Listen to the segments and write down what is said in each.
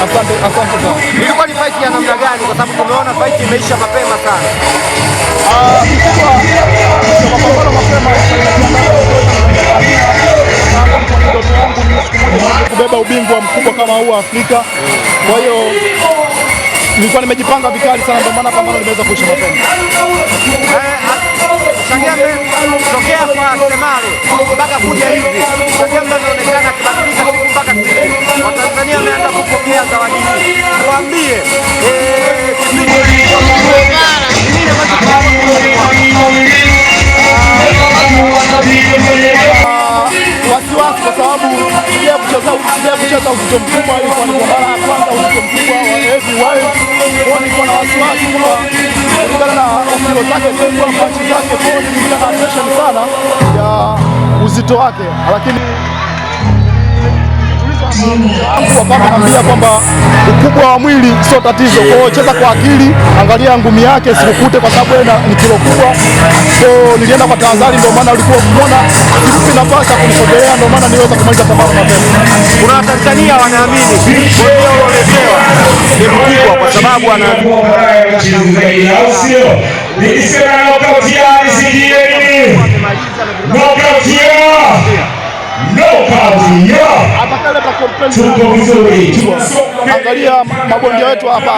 Asante, asante sana. Ilikuwa ni fight ya namna gani? Kwa sababu tumeona fight imeisha mapema sana. Ah, kikubwa kwa mapambano mapema, ndoto yangu ni siku moja niweze kubeba ubingwa mkubwa kama huu wa Afrika. Kwa hiyo nilikuwa nimejipanga vikali sana, ndio maana pambano limeweza kuisha mapema. Shagembe, tokea kwa Semare mpaka kuja hivi, Shagembe anaonekana akibadilika siku mpaka siku. Watanzania wameanza kupokea zawadi hii. Tuambie, kipindi nini ambacho Wasiwasi kwa sababu sija kucheza uzito mkubwa, ilikuwa ni kwa mara ya kwanza uzito mkubwa wa heavyweight. Kwa hiyo nilikuwa na wasiwasi kwa kulingana na kilo zake kubwa, punch zake, kwa hiyo nilikuwa na pressure sana ya uzito wake, lakini wakawa kwamba ukubwa wa mwili sio tatizo. Kwa hiyo cheza kwa akili, angalia ngumi yake sikukute, kwa sababu yeye ni kilo kubwa. Kwa hiyo nilienda kwa tahadhari, ndio maana ulikuwa umeona simpi nafasi ya kunisogelea, ndio maana niliweza kumaliza pambano mapema. Kuna Watanzania wanaamini bondia ulioletewa ni mkubwa kwa sababu ana Au sio? Nikisema knockout ya nisikie nini? Knockout ya! Knockout ya! Atakaleta complaint Tuko vizuri. Angalia mabondia wetu hapa,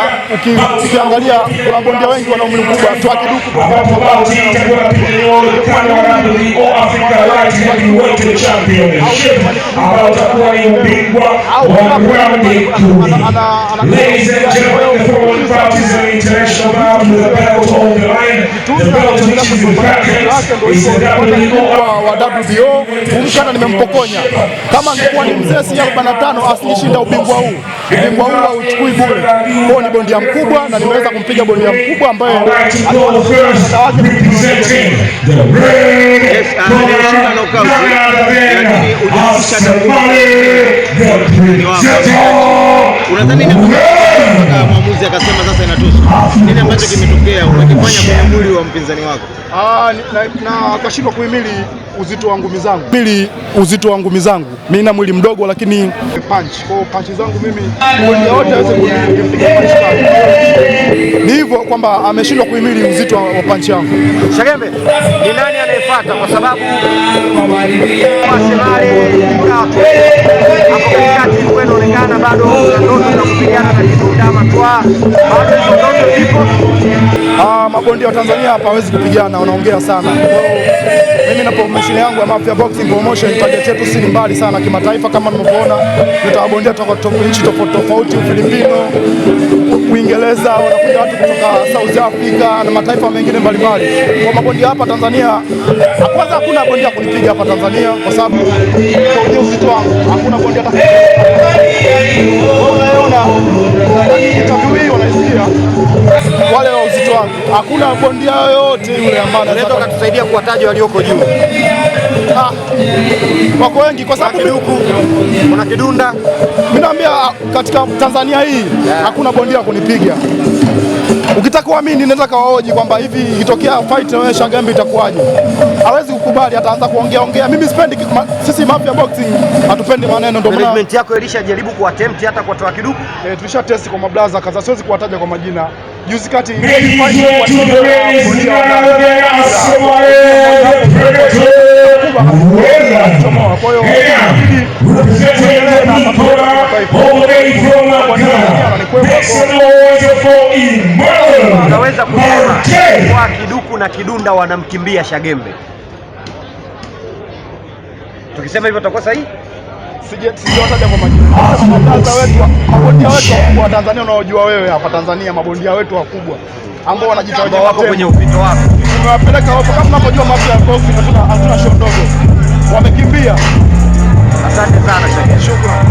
ukiangalia kuna bondia wengi wana umri mkubwa, Twakiduku Ambapo bout itakuwa inapigwa ukanda wa WBO Africa Light Heavyweight Championship ambao utakuwa ni ubingwa wa raundi 10. Ladies and gentlemen, the following bout is an international bout with a belt on the line. The belt which is vacant is the WBO wa WBO kumkana, nimempokonya. Kama angekuwa ni mzee si 45 asingeshinda ubingwa huu. Ubingwa huu hauchukui bure. Kwa ni bondia mkubwa na nimeweza kumpiga bondia mkubwa ambaye I'd like to call first, representing the red Yes, ameshinda knockout, lakini hujafikisha hata Asmali the Predator. Unadhani nini mpaka mwamuzi akasema sasa inatosha? Nini ambacho kimetokea umekifanya kwenye mwili wa mpinzani wako? Ah, na akashindwa kuhimili uzito wa ngumi zangu. Mili uzito wa ngumi zangu. Mimi na mwili mdogo lakini punch. Kwa hiyo punch zangu mimi bondia wote aweze kuhimili ukimpiga punch kali. Ni hivyo kwamba ameshindwa kuhimili uzito wa punch yangu. Shagembe, ni nani anayefuata? Kwa sababu Arsenal tatu hapo katikati ilikuwa inaonekana bado kuna ndoto za kupigana na Kidunda ama Twaa, bado hizo ndoto zipo. Ah, mabondia wa Tanzania hapa hawezi kupigana, wanaongea sana. Kwa hiyo mimi na promotion yangu ya Mafia Boxing Promotion, target yetu si mbali sana kimataifa, kama mnavyoona tutawabondia toka nchi tofauti tofauti, Ufilipino, Uingereza, wanakuja watu kutoka South Africa na mataifa mengine mbalimbali. Kwa mabondia hapa Tanzania, kwanza hakuna bondia kunipiga hapa Tanzania kwa sababu kwa uzito wangu hakuna bondia hata. Unaona interview hii wanaisikia wale wa uzito wangu, hakuna bondia yoyote yule ambaye Unaweza ukatusaidia kuwataja walioko juu? Ah, wako wengi kwa sababu Kiduku, kuna Kidunda. Mimi naambia katika Tanzania hii hakuna bondia kunipiga. Ukitaka kuamini naweza kawahoji kwamba hivi ikitokea fight na wewe Shagembe itakuwaje? Hawezi kukubali, ataanza kuongea ongea. Mimi sipendi, sisi Mafia Boxing hatupendi maneno, ndio maana Management yako ilishajaribu kuattempt hata kuwatoa Kiduku? Eh, tulisha test kwa mablaza kadhaa, siwezi kuwataja kwa majina. Juzi kati Ladies and gentlemen, is none other than Asomale the Predator Kwa hiyo And representing the blue corner, all the way from Ghana, make some noise for Emmanuel Unaweza kusema Martin. kwa Kiduku na Kidunda wanamkimbia Shagembe? Tukisema hivyo tutakuwa sahihi? Sijawataja kwa majina. Mablaza wetu, mabondia wetu wakubwa wa Tanzania unaojua wewe hapa Tanzania, mabondia wetu wakubwa ambao wanajita Ambao wako kwenye upito wako. Tumewapeleka hapo, kama unavyojua Mafia ya Boxing hatuna show ndogo, wamekimbia. Asante sana Shagembe. Shukrani.